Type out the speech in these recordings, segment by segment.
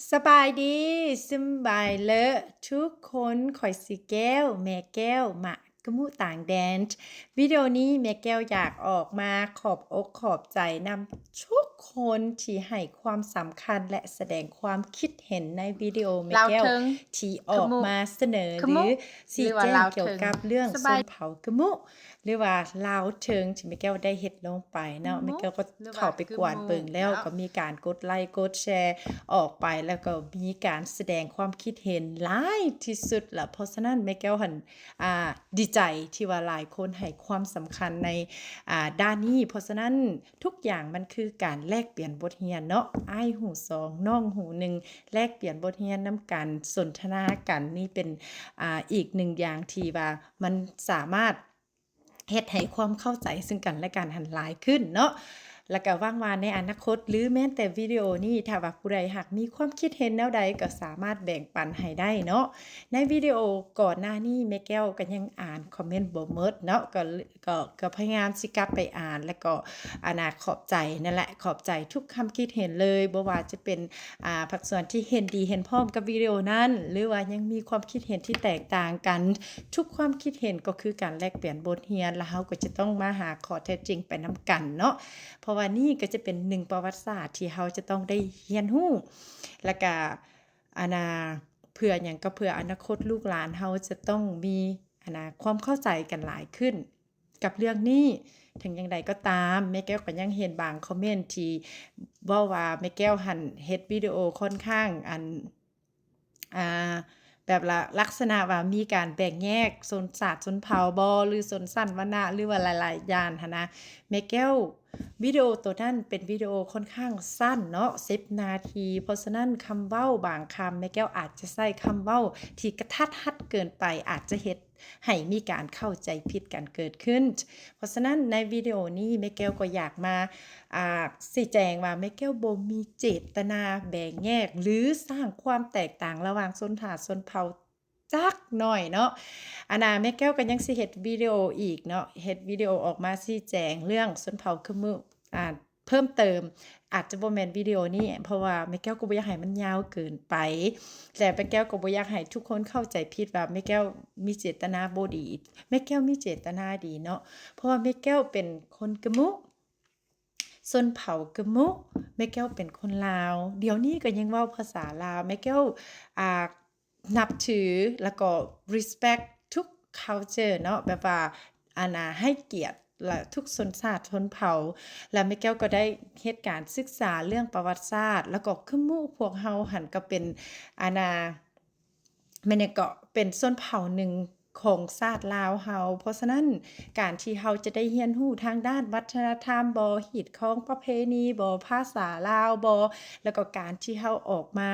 ສະບາຍດີ ສະບາຍເລີທຸກຄົນ, ຂ້ອຍຊື່ແກ້ວ ແມ່ແກ້ວ ມະກະມຸຕ່າງແດນ. ວິດີໂອນີ້ແມ່ແກ້ວຢາກອອກມາຂອບອົກຂອບໃຈນຳທຸກຄົນທີ່ໃຫ້ຄວາມສຳຄັນ ແລະ ສະແດງຄວາມຄິດເຫັນໃນວິດີໂອແມ່ແກ້ວທີ່ອອກມາສະເໜີ ຫຼື ຊີ້ແຈງກ່ຽວກັບເລື່ອງຊົນເຜົ່າກະມຸ ຫຼືວ່າລາວເທິງທີ່ແມ່ແກ້ວໄດ້ເຮັດລົງໄປເນາະ. ແມ່ແກ້ວກໍເຂົ້າໄປກວດເບິ່ງແລ້ວ ກໍມີການກົດໄລກົດແຊອອກໄປ ແລ້ວກໍມີການສະແດງຄວາມຄິດເຫັນຫຼາຍທີ່ສຸດລະ. ເພາະສະນັ້ນແມ່ແກ້ວຫັ້ນ ອ່າ ດີໃຈທີ່ວ່າຫຼາຍຄົນໃຫ້ຄວາມສຳຄັນໃນ ອ່າ ດ້ານນີ້. ເພາະສະນັ້ນທຸກຢ່າງມັນຄືການແລກປ່ຽນບົດຮຽນເນາະ, ອ້າຍຮູ້ສອງ ນ້ອງຮູ້ໜຶ່ງ ແລກປ່ຽນບົດຮຽນນຳກັນ ສົນທະນາກັນ. ນີ້ເປັນ ອ່າ ອີກໜຶ່ງຢ່າງທີ່ວ່າມັນສາມາດ ເຮັດໃຫ້ຄວາມເຂົ້າໃຈຊຶ່ງກັນແລະກັນຫັ້ນຫຼາຍຂຶ້ນເນາະ. ແລ້ວກໍຫວັງວ່າໃນອະນາຄົດ ຫຼື ແມ່ນແຕ່ວິດີໂອນີ້ ຖ້າວ່າຜູ້ໃດຫາກມີຄວາມຄິດເຫັນແນວໃດ ກໍສາມາດແບ່ງປັນໃຫ້ໄດ້ເນາະ. ໃນວິດີໂອກ່ອນໜ້ານີ້ ແມ່ແກ້ວກໍຍັງອ່ານຄອມເມັນບໍ່ໝົດເນາະ, ກໍ ກໍ ກໍພະຍາຍາມຊິກັບໄປອ່ານ ແລ້ວກໍອັນນ່າ ຂອບໃຈນັ້ນແຫຼະ, ຂອບໃຈທຸກຄຳຄິດເຫັນເລີຍ, ບໍ່ວ່າຈະເປັນ ອ່າ ພາກສ່ວນທີ່ເຫັນດີເຫັນພ້ອມກັບວິດີໂອນັ້ນ ຫຼືວ່າຍັງມີຄວາມຄິດເຫັນທີ່ແຕກຕ່າງກັນ, ທຸກຄວາມຄິດເຫັນກໍຄືການແລກປ່ຽນບົດຮຽນ ແລ້ວເຮົາກໍຈະຕ້ອງມາຫາຂໍ້ເທັດຈິງໄປນຳກັນເນາະ. ເພາະວ່ານີ້ກໍຈະເປັນໜຶ່ງປະຫວັດສາດທີ່ເຮົາຈະຕ້ອງໄດ້ຮຽນຮູ້ ແລ້ວກະ ອັນນ່າ ເພື່ອຫຍັງ? ກໍເພື່ອອະນາຄົດລູກຫຼານເຮົາຈະຕ້ອງມີ ອັນນ່າ ຄວາມເຂົ້າໃຈກັນຫຼາຍຂຶ້ນ ກັບເລື່ອງນີ້. ເຖິງຢ່າງໃດກໍຕາມ ແມ່ແກ້ວກໍຍັງເຫັນບາງຄອມເມັນທີ່ເວົ້າວ່າແມ່ແກ້ວຫັ້ນເຮັດວິດີໂອຄ່ອນຂ້າງ ອັນ ອ່າ ແບບລະ ລັກສະນະວ່າມີການແບ່ງແຍກຊົນຊາດຊົນເຜົ່າບໍ ຫຼື ຊົນຊັ້ນວັນນະ ຫຼືວ່າຫຼາຍໆຢ່າງຫັ້ນນະ. ແມ່ແກ້ວ ວິດີໂອໂຕນັ້ນເປັນວິດີໂອຄ່ອນຂ້າງສັ້ນເນາະ ສິບນາທີ, ເພາະສະນັ້ນຄຳເວົ້າບາງຄຳ ແມ່ແກ້ວອາດຈະໃຊ້ຄຳເວົ້າທີ່ກະທັດຮັດເກີນໄປ ອາດຈະເຮັດ ໃຫ້ມີການເຂົ້າໃຈຜິດກັນເກີດຂຶ້ນ. ເພາະສະນັ້ນໃນວິດີໂອນີ້ແມ່ແກ້ວກໍຢາກມາ ອ່າ ຊີ້ແຈງວ່າແມ່ແກ້ວບໍ່ມີເຈດຕະນາແບ່ງແຍກ ຫຼື ສ້າງຄວາມແຕກຕ່າງລະຫວ່າງຊົນຊາດຊົນເຜົ່າຈັກໜ້ອຍເນາະ. ອັນນ່າ ແມ່ແກ້ວກໍຍັງຊິເຮັດວິດີໂອອີກເນາະ, ເຮັດວິດີໂອອອກມາຊີ້ແຈງເລື່ອງຊົນເຜົ່າຄຶມມຸ ອ່າ ເພີ່ມເຕີມ. ອາດຈະບໍ່ແມ່ນວິດີໂອນີ້ ເພາະວ່າແມ່ແກ້ວກໍບໍ່ຢາກໃຫ້ມັນຍາວເກີນໄປ ແລະ ແມ່ແກ້ວກໍບໍ່ຢາກໃຫ້ທຸກຄົນເຂົ້າໃຈຜິດວ່າແມ່ແກ້ວມີເຈດຕະນາບໍ່ດີ. ແມ່ແກ້ວມີເຈດຕະນາດີເນາະ ເພາະວ່າແມ່ແກ້ວເປັນຄົນກະມຸ ຊົນເຜົ່າກະມຸ, ແມ່ແກ້ວເປັນຄົນລາວ, ດຽວນີ້ກໍຍັງເວົ້າພາສາລາວ. ແມ່ແກ້ວ ອ່າ ນັບຖື ແລ້ວກໍ respect ທຸກ culture ເນາະ, ແບບວ່າ ອັນນ່າ ໃຫ້ກຽດ ແລະ ທຸກຊົນຊາດຊົນເຜົ່າ. ແລ້ວແມ່ແກ້ວກໍໄດ້ເຮັດການສຶກສາເລື່ອງປະຫວັດສາດ ແລ້ວກໍຄືໝູ່ພວກເຮົາຫັ້ນກໍເປັນ ອັນນ່າ ແມ່ນຫຍັງເກາະ ເປັນຊົນເຜົ່າໜຶ່ງຂອງຊາດລາວເຮົາ. ເພາະສະນັ້ນ ການທີ່ເຮົາຈະໄດ້ຮຽນຮູ້ທາງດ້ານວັດທະນະທຳບໍ, ຮີດຄອງປະເພນີບໍ, ພາສາລາວບໍ, ແລ້ວກໍການທີ່ເຮົາອອກມາ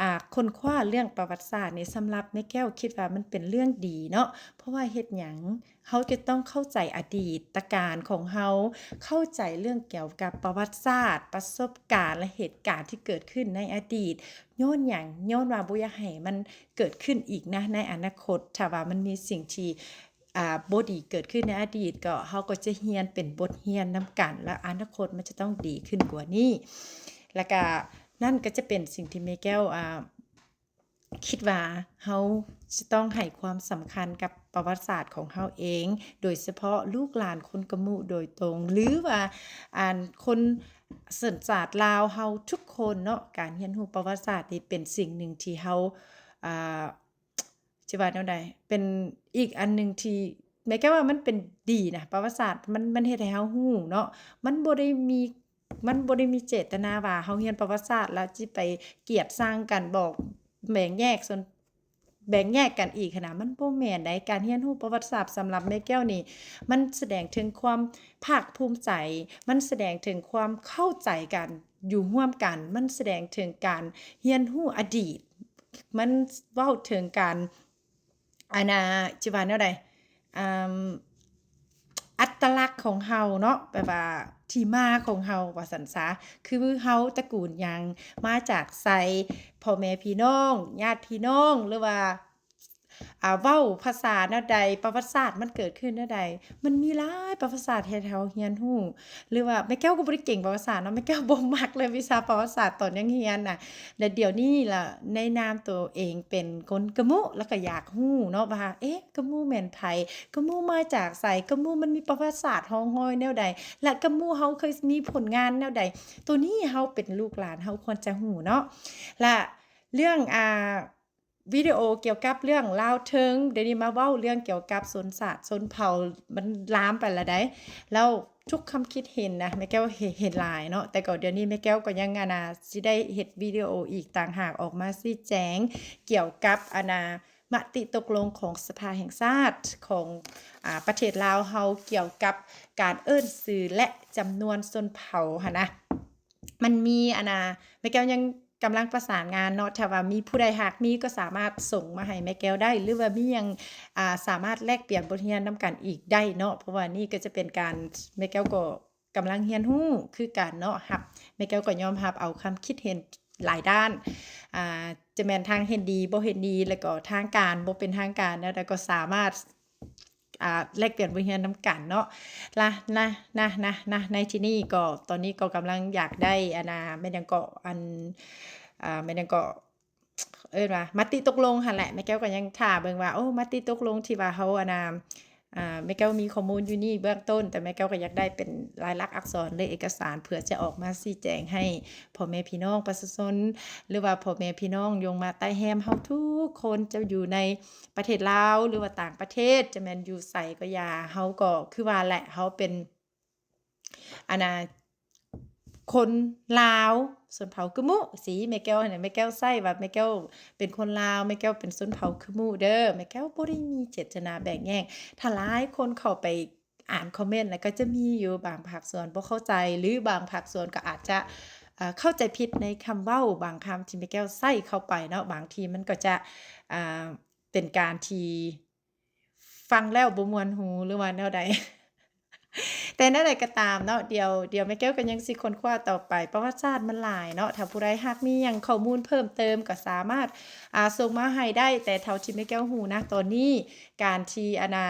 ອ່າ ຄົ້ນຄວ້າເລື່ອງປະຫວັດສາດນີ້ ສຳລັບແມ່ແກ້ວຄິດວ່າມັນເປັນເລື່ອງດີເນາະ. ເພາະວ່າເຮັດຫຍັງ? ເຮົາຈະຕ້ອງເຂົ້າໃຈອະດີດຕະການຂອງເຮົາ, ເຂົ້າໃຈເລື່ອງກ່ຽວກັບປະຫວັດສາດ, ປະສົບການ ແລະ ເຫດການທີ່ເກີດຂຶ້ນໃນອະດີດ. ຍ້ອນຫຍັງ? ຍ້ອນວ່າບໍ່ຢາກໃຫ້ມັນເກີດຂຶ້ນອີກນະ ໃນອະນາຄົດ. ຖ້າວ່າມັນມີສິ່ງທີ່ ອ່າ ບໍ່ດີເກີດຂຶ້ນໃນອະດີດ ກໍ ເຮົາກໍຈະຮຽນເປັນບົດຮຽນນຳກັນ ແລະ ອະນາຄົດມັນຈະຕ້ອງດີຂຶ້ນກວ່ານີ້. ແລ້ວກະ ນັ້ນກໍຈະເປັນສິ່ງທີ່ແມ່ແກ້ວ ອ່າ ຄິດວ່າເຮົາຈະຕ້ອງໃຫ້ຄວາມສຳຄັນກັບປະຫວັດສາດຂອງເຮົາເອງ, ໂດຍສະເພາະລູກຫຼານຄົນກະມຸໂດຍຕົງ ຫຼືວ່າ ອັນ ຄົນສັນຊາດລາວເຮົາທຸກຄົນເນາະ. ການຮຽນຮູ້ປະຫວັດສາດນີ້ເປັນສິ່ງໜຶ່ງທີ່ເຮົາ ອ່າ ຊິວ່າແນວໃດ? ເປັນອີກອັນໜຶ່ງທີ່ແມ່ແກ້ວວ່າມັນເປັນດີນະ, ປະຫວັດສາດມັນ ມັນເຮັດໃຫ້ເຮົາຮູ້ເນາະ, ມັນບໍ່ໄດ້ມີ ມັນບໍ່ໄດ້ມີເຈດຕະນາວ່າເຮົາຮຽນປະຫວັດສາດແລ້ວຊິໄປກຽດຊັງກັນບໍ ແບ່ງແຍກຊົນ ແບ່ງແຍກກັນອີກຫັ້ນນະ. ມັນບໍ່ແມ່ນໃດ໋. ການຮຽນຮູ້ປະຫວັດສາດສຳລັບແມ່ແກ້ວນີ້ ມັນສະແດງເຖິງຄວາມພາກພູມໃຈ, ມັນສະແດງເຖິງຄວາມເຂົ້າໃຈກັນຢູ່ຮ່ວມກັນ, ມັນສະແດງເຖິງການຮຽນຮູ້ອະດີດ, ມັນເວົ້າເຖິງການ ອັນນ່າ ຊິວ່າແນວໃດ ອາ ອັດຕະລັກຂອງເຮົາເນາະ, ແບບວ່າທີ່ມາຂອງເຮົາວ່າຊັ້ນຊະ, ຄືເຮົາຕະກູນຫຍັງ, ມາຈາກໃສ, ພໍ່ແມ່ພີ່ນ້ອງ, ຍາດພີ່ນ້ອງ ຫຼືວ່າ ອ່າ ເວົ້າພາສາແນວໃດ, ປະຫວັດສາດມັນເກີດຂຶ້ນແນວໃດ, ມັນມີຫຼາຍປະຫວັດສາດໃຫ້ເຮົາຮຽນຮູ້. ຫຼືວ່າແມ່ແກ້ວກໍບໍ່ໄດ້ເກັ່ງປະຫວັດສາດເນາະ, ແມ່ແກ້ວບໍ່ມັກເລີຍວິຊາປະຫວັດສາດຕອນຍັງຮຽນນະ. ແລະດຽວນີ້ລະ ໃນນາມໂຕເອງເປັນຄົນກະມຸ ລະກະຢາກຮູ້ເນາະວ່າ ເອະ ກະມຸແມ່ນໃຜ? ກະມຸມາຈາກໃສ? ກະມຸມັນມີປະຫວັດສາດຮ່ອງຮອຍແນວໃດ? ລະກະມຸເຮົາເຄີຍມີຜົນງານແນວໃດ? ໂຕນີ້ເຮົາເປັນລູກຫຼານ ເຮົາຄວນຈະຮູ້ເນາະ. ລະເລື່ອງ ອ່າ ວິດີໂອກ່ຽວກັບເລື່ອງລາວເທິງ, ດຽວນີ້ມາເວົ້າເລື່ອງກ່ຽວກັບຊົນຊາດຊົນເຜົ່າ ມັນລາມໄປລະໃດ໋. ແລ້ວທຸກຄຳຄິດເຫັນນະ ແມ່ແກ້ວເຫັນ ເຫັນຫຼາຍເນາະ, ແຕ່ກໍດຽວນີ້ແມ່ແກ້ວກໍຍັງ ອັນນາ ຊິໄດ້ເຮັດວິດີໂອອີກຕ່າງຫາກອອກມາຊີ້ແຈງກ່ຽວກັບ ອັນນາ ມະຕິຕົກລົງຂອງສະພາແຫ່ງຊາດຂອງ ອາ ປະເທດລາວເຮົາ ກ່ຽວກັບການເອີ້ນຊື່ ແລະ ຈຳນວນຊົນເຜົ່າຫັ້ນນະ. ມັນມີ ອັນນາ ແມ່ແກ້ວຍັງກຳລັງປະສານງານເນາະ, ຖ້າວ່າມີຜູ້ໃດຫາກມີກໍສາມາດສົ່ງມາໃຫ້ແມ່ແກ້ວໄດ້ ຫຼືວ່າມີຫຍັງ ອາ ສາມາດແລກປ່ຽນບົດຮຽນນຳກັນອີກໄດ້ເນາະ, ເພາະວ່ານີ້ກໍຈະເປັນການ ແມ່ແກ້ວກໍກຳລັງຮຽນຮູ້ຄືກັນເນາະ. ຮັບ ແມ່ແກ້ວກໍຍອມຮັບເອົາຄຳຄິດເຫັນຫຼາຍດ້ານ ອາ ຈະແມ່ນທາງເຫັນດີ ບໍ່ເຫັນດີ ແລ້ວກໍທາງການ ບໍ່ເປັນທາງການແນວໃດກໍສາມາດ ອ່າ ແລກປ່ຽນບົດຮຽນນຳກັນເນາະ. ລະ ນະ ນະ ນະ ນະ ໃນທີ່ນີ້ກໍ ຕອນນີ້ກໍກຳລັງຢາກໄດ້ ອັນນາ ແມ່ນຫຍັງເກາະ ອັນ ອ່າ ແມ່ນຫຍັງເກາະ ເອີ້ນວ່າມະຕິຕົກລົງຫັ້ນແຫຼະ. ແມ່ແກ້ວກໍຍັງຖ້າເບິ່ງວ່າ ໂອ້ ມະຕິຕົກລົງທີ່ວ່າເຮົາ ອັນນາ ອ່າ ແມ່ແກ້ວມີຂໍ້ມູນຢູ່ນີ້ເບື້ອງຕົ້ນ, ແຕ່ແມ່ແກ້ວກໍຢາກໄດ້ເປັນລາຍລັກອັກສອນ ຫຼື ເອກະສານ ເພື່ອຈະອອກມາຊີ້ແຈງໃຫ້ພໍ່ແມ່ພີ່ນ້ອງປະຊາຊົນ ຫຼືວ່າພໍ່ແມ່ພີ່ນ້ອງຍົງມາໃຕ້ແຮມເຮົາທຸກຄົນ ຈະຢູ່ໃນ ປະເທດລາວ ຫຼືວ່າຕ່າງປະເທດ ຈະແມ່ນຢູ່ໃສກໍຢ່າ, ເຮົາກໍຄືວ່າແຫຼະ ເຮົາເປັນ ອັນນາ ຄົນລາວ ຊົນເຜົ່າກຶມຸ ສີແມ່ແກ້ວຫັ້ນນະ, ແມ່ແກ້ວໃຊ້ວ່າແມ່ແກ້ວເປັນຄົນລາວ, ແມ່ແກ້ວເປັນຊົນເຜົ່າກຶມຸເດີ. ແມ່ແກ້ວບໍ່ໄດ້ມີເຈດຕະນາແບ່ງແຍກ. ຖ້າຫຼາຍຄົນເຂົ້າໄປ ອ່ານຄອມເມັນ ແລ້ວກໍຈະມີຢູ່ບາງພາກສ່ວນບໍ່ເຂົ້າໃຈ ຫຼືບາງພາກສ່ວນກໍອາດຈະ ເອີ ເຂົ້າໃຈຜິດໃນຄຳເວົ້າບາງຄຳທີ່ແມ່ແກ້ວໃຊ້ເຂົ້າໄປເນາະ, ບາງທີມັນກໍຈະ ອ່າ ເປັນການທີ່ຟັງແລ້ວບໍ່ມ່ວນຫູ ຫຼືວ່າແນວໃດ. ແຕ່ແນວໃດກໍຕາມເນາະ, ດຽວ ດຽວແມ່ແກ້ວກໍຍັງຊິຄົ້ນຄວ້າຕໍ່ໄປ. ປະຫວັດສາດມັນຫຼາຍເນາະ, ຖ້າຜູ້ໃດຫາກມີຫຍັງຂໍ້ມູນເພີ່ມເຕີມກໍສາມາດ ອ່າ ສົ່ງມາໃຫ້ໄດ້, ແຕ່ເທົ່າທີ່ແມ່ແກ້ວຮູ້ນະ ຕອນນີ້ ການທີ່ ອັນນາ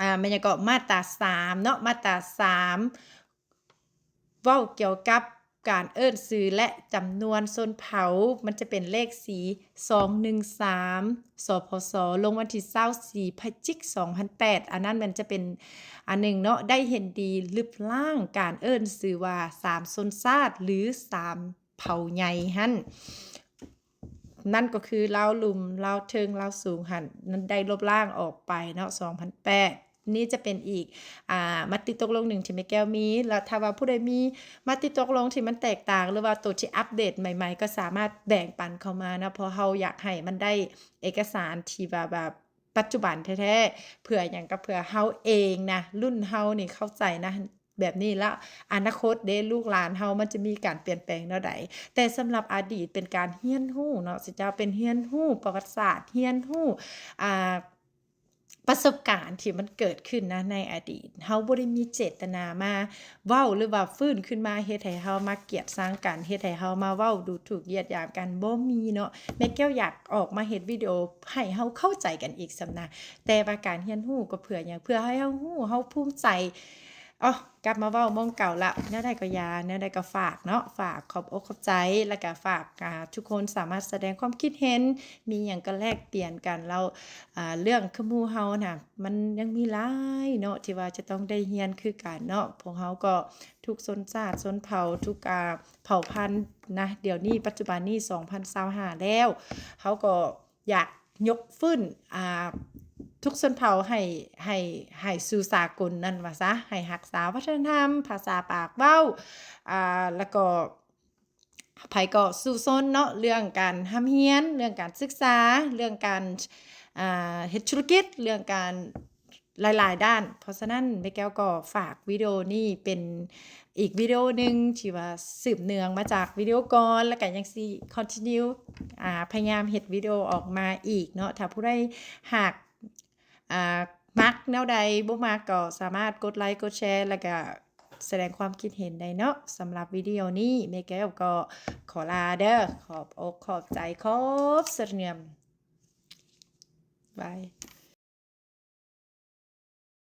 ອ່າ ແມ່ນຫຍັງເກາະ ມາດຕາສາມເນາະ, ມາດຕາສາມ ເວົ້າກ່ຽວກັບການເອີ້ນຊື່ ແລະ ຈຳນວນຊົນເຜົ່າ, ມັນຈະເປັນເລກສີ ສອງໜຶ່ງສາມ ສພສ ລົງວັນທີຊາວສີ່ ພະຈິກ ສອງພັນແປດ. ອັນນັ້ນມັນຈະເປັນອັນໜຶ່ງເນາະ, ໄດ້ເຫັນດີລຶບລ້າງການເອີ້ນຊື່ວ່າ ສາມຊົນຊາດ ຫຼື ສາມເຜົ່າໃຫຍ່ຫັ້ນ. ນັ້ນກໍຄືລາວລຸ່ມ, ລາວເທິງ, ລາວສູງຫັ້ນ ນັ້ນໄດ້ລົບລ້າງອອກໄປເນາະ ສອງພັນແປດ. ນີ້ຈະເປັນອີກ ອ່າ ມະຕິຕົກລົງໜຶ່ງທີ່ແມ່ແກ້ວມີ. ແລ້ວຖ້າວ່າຜູ້ໃດມີມະຕິຕົກລົງທີ່ມັນແຕກຕ່າງ ຫຼືວ່າໂຕທີ່ອັບເດດໃໝ່ໆ ກໍສາມາດແບ່ງປັນເຂົ້າມາເນາະ, ເພາະເຮົາຢາກໃຫ້ມັນໄດ້ເອກະສານທີ່ວ່າແບບປັດຈຸບັນແທ້ໆ. ເພື່ອຫຍັງ? ກໍເພື່ອເຮົາເອງນະ, ລຸ້ນເຮົານີ້ເຂົ້າໃຈນະ ແບບນີ້ລະ ອະນາຄົດເດ້ ລູກຫຼານເຮົາມັນຈະມີການປ່ຽນແປງແນວໃດ. ແຕ່ສຳລັບອະດີດເປັນການຮຽນຮູ້ເນາະ ຊິເຈົ້າ ເປັນຮຽນຮູ້ປະຫວັດສາດ, ຮຽນຮູ້ ອ່າ ປະສົບການທີ່ມັນເກີດຂຶ້ນນະໃນອະດີດ. ເຮົາບໍ່ໄດ້ມີເຈດຕະນາມາເວົ້າ ຫຼືວ່າຟື້ນຂຶ້ນມາເຮັດໃຫ້ເຮົາມາກຽດຊັງກັນ, ເຮັດໃຫ້ເຮົາມາເວົ້າດູຖູກຢຽດຫຍາມກັນ, ບໍ່ມີເນາະ. ແມ່ແກ້ວຢາກອອກມາເຮັດວິດີໂອໃຫ້ເຮົາເຂົ້າໃຈກັນອີກສ່ຳນະ. ແຕ່ວ່າການຮຽນຮູ້ກໍເພື່ອຫຍັງ? ເພື່ອໃຫ້ເຮົາຮູ້, ເຮົາພູມໃຈ. ອໍ ກັບມາເວົ້າໝ່ອງເກົ່າລະ, ແນວໃດກໍຢ່າ, ແນວໃດກໍຝາກເນາະ, ຝາກຂອບອົກຂອບໃຈ, ແລ້ວກໍຝາກ ອ່າ ທຸກຄົນສາມາດສະແດງຄວາມຄິດເຫັນ, ມີຫຍັງກໍແລກປ່ຽນກັນ. ແລ້ວ ອ່າ ເລື່ອງຄືໝູ່ເຮົານະ ມັນຍັງມີຫຼາຍເນາະ ທີ່ວ່າຈະຕ້ອງໄດ້ຮຽນຄືກັນເນາະ. ພວກເຮົາກໍທຸກຊົນຊາດຊົນເຜົ່າ, ທຸກ ອ່າ ເຜົ່າພັນນະ, ດຽວນີ້ປັດຈຸບັນນີ້ ສອງພັນຊາວຫ້າແລ້ວ, ເຮົາກໍ ຢາກຍົກຟື້ນ ອ່າ ທຸກຊົນເຜົ່າໃຫ້ ໃຫ້ ໃຫ້ສູ່ສາກົນນັ້ນວ່າຊະ, ໃຫ້ຮັກສາວັດທະນະທຳ, ພາສາປາກເວົ້າ, ອ່າ ແລ້ວກໍໃຜກໍສູ້ຊົນເນາະ, ເລື່ອງການຮ່ຳຮຽນ, ເລື່ອງການສຶກສາ, ເລື່ອງການ ອ່າ ເຮັດທຸລະກິດ, ເລື່ອງການ ຫຼາຍໆດ້ານ. ເພາະສະນັ້ນ ແມ່ແກ້ວກໍຝາກວິດີໂອນີ້ເປັນອີກວິດີໂອໜຶ່ງທີ່ວ່າສືບເນື່ອງມາຈາກວິດີໂອກ່ອນ ແລ້ວກໍຍັງຊິ continue ອ່າ ພະຍາຍາມເຮັດວິດີໂອອອກມາອີກເນາະ. ຖ້າຜູ້ໃດຫາກ ອ່າ ມັກແນວໃດ ບໍ່ມັກກໍສາມາດກົດໄລກ໌ ກົດແຊ ແລ້ວກໍສະແດງຄວາມຄິດເຫັນໄດ້ເນາະ. ສຳລັບວິດີໂອນີ້ ແມ່ແກ້ວກໍຂໍລາເດີ. ຂອບອົກຂອບໃຈ ຂອບສະເໜືອມ. ບາຍ.